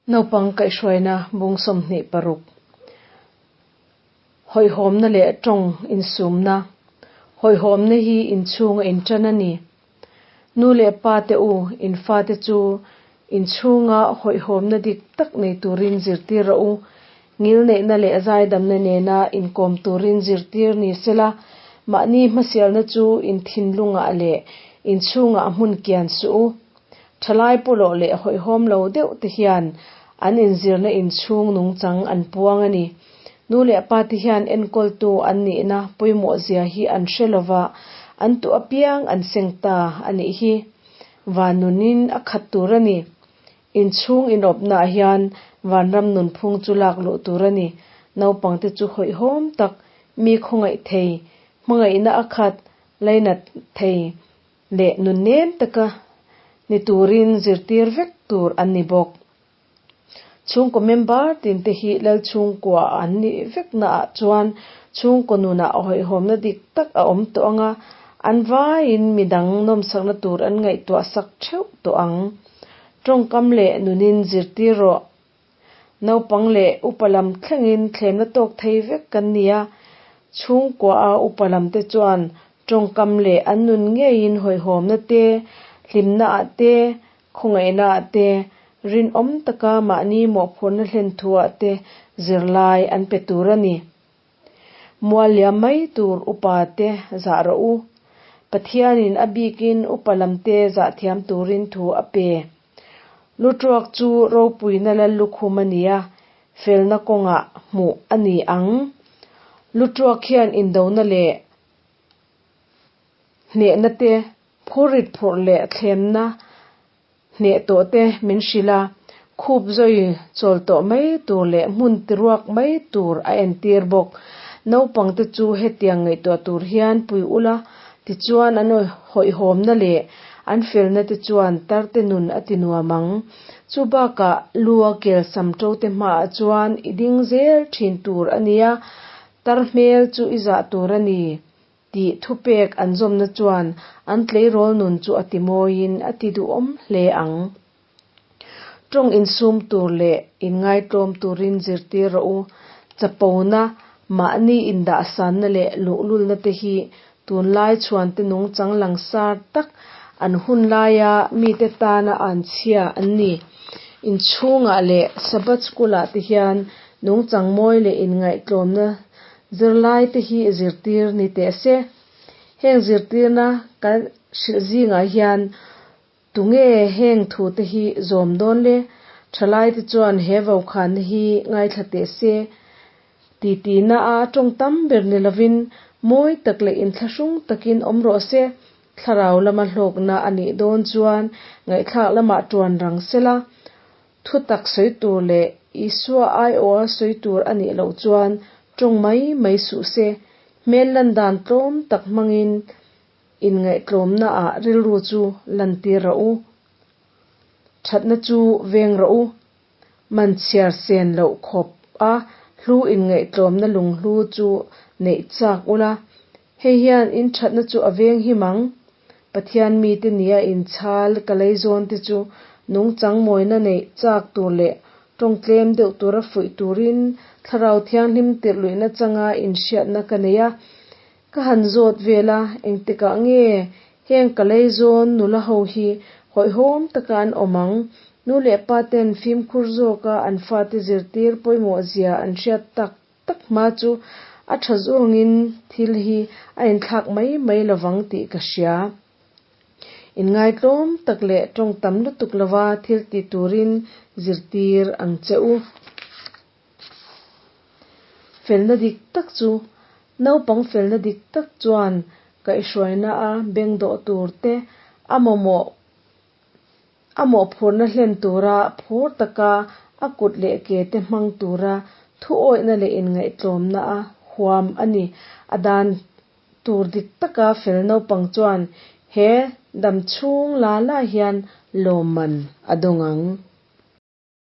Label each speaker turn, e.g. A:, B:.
A: Naupang kaihhruaina bung 26. Hawihhawmna leh tawng insumna. Hawihhawmna hi inchhunga intan a ni. Nu leh pa te u, in fate chu inchhunga hawihhawmna dik tak nei turin zirtir rawh u. Ngilneihna leh zaidamna nena inkawm turin zirtir ni sela, mahni hmasialna chu in thinlungah leh inchhungah hmun kian suh u. Thalai pawlawh leh hawihhawm lo deuh te hian an inzirna inchhung nungchang an puang a ni. Nu leh pa te hian enkawltu an nihna pawimawh zia hi an hre lova, an tuh apiang an seng ta a nih hi. Van nunin a khat tur a ni. Inchhung inawpnaah hian vanram nunphung chu lak luh tur a ni. Naupangte chu hawihhawm tak, mi khawngaih thei, hmangaihna a khat, lainat thei, leh nunnem taka ni turin zirtir vek tur an ni bawk. Chhungkaw member tinte hi lal chhungkua an nih veknaah chuan chhungkaw nunah hawihhawmna dik tak a awm tawh ang a, an vaiin midang nawmsakna tur an ngaihtuah sak theuh tawh ang. Tawngkam leh nunin zirtir rawh. Naupang leh upa lam thlengin thlemna tawk thei vek kan ni a, chhungkua a upa lam te chuan tawngkam leh an nun ngeiin hawihhawmna te, hlimna ah te, khawngaihna ah te, rinawm taka mahni mawhphurhna hlen thu ah te zirlai an pe tur a ni. Mual liam mai tur upa te zah rawh u. Pathianin a bikin upa lam te zah thiam turin thu a pe. Lutruak chu ropuina lal lukhum a ni a, felna kawngah hmuh a ni ang. Lutruak hian indona leh hnehna te, phurrit phurh leh thlemna hneh tawh te min hrilh a, khup zawi chawl tawh mai tur leh hmun tiruak mai tur a entir bawk. Naupangte chu hetiang ngaihtuah tur hian pui ula, tichuan an hawihhawmna leh an felna te chuan tarte nun a ti nuam ang. Chu bakah lua kel sam to te hmaah chuan i ding zel thin tur a nia, tar hmel chu i zah tur a ni tih thupek an zawmna chuan an tleirawl nun chu a ti mawiin a ti duhawm hle ang. Tawng insum tur leh inngaihtlawm turin zirtir rawh u. Chapona, mahni indahsanna leh luhlulna te hi tunlai chhuante nungchang langsar tak an hun laia mite tana anchhia an ni. Inchhungah leh Sabbath School-ah te hian nungchang mawi leh inngaihtlawmna zirlaite hi zirtir ni teh se. Heng zirtirna kan hrilh zingah hian Tunge heng thute hi zawm dawn le? Thalaite chuan he vaukhana hi ngaithla teh se. Titina a tawng tam ber ni lovin mawi tak leh inthlahrung takin awm rawh se. Thlarau lama hlawkna a nih dawn chuan ngaihthlak lamah tuan rang sela. Thu tak sawi tur leh Isua aiawha sawi tur a nih loh chuan tawng mai mai suh se. Hmel lan dan tlawm tak hmangin Inngaihtlawmna ah rilru chu lantir rawh u. Thatna chu veng rawh u. Man chhiar sen loh khawp a hlu inngaihtlawmna lunghlu chu neih chak ula. Hei hian in thatna chu a veng him ang. Pathian mite nia inchhal ka lei zawn te chu nungchang mawina neih chak tur leh tawng tlem deuh tura fuih turin Thlarau Thianghlim tirh luihna changa inhriatna ka nei a. Ka han zawt vel a, engtikah nge heng ka lei zawn nula ho hi hawihhawm taka an awm ang? Nu leh pa ten fimkhur zawka an fate zirtir pawimawh zia an hriat tak tak hma chu a tha zawngin thil hi a inthlak mai mai lovang tih ka hria. Inngaitlawm tak leh tawng tam lutuk lova thil ti turin zirtir ang che u. Felna dik tak chu naupang felna dik tak chuan kaihhruaina a beng dawh tur te, a mamawh a mawhphurhna hlen tura phur taka a kut leh ke te hmang tura thuawihna leh inngaihtlawmna a huam a ni. A dan tur dik taka fel naupang chuan he dam chhung la la hian lawmman a dawng ang.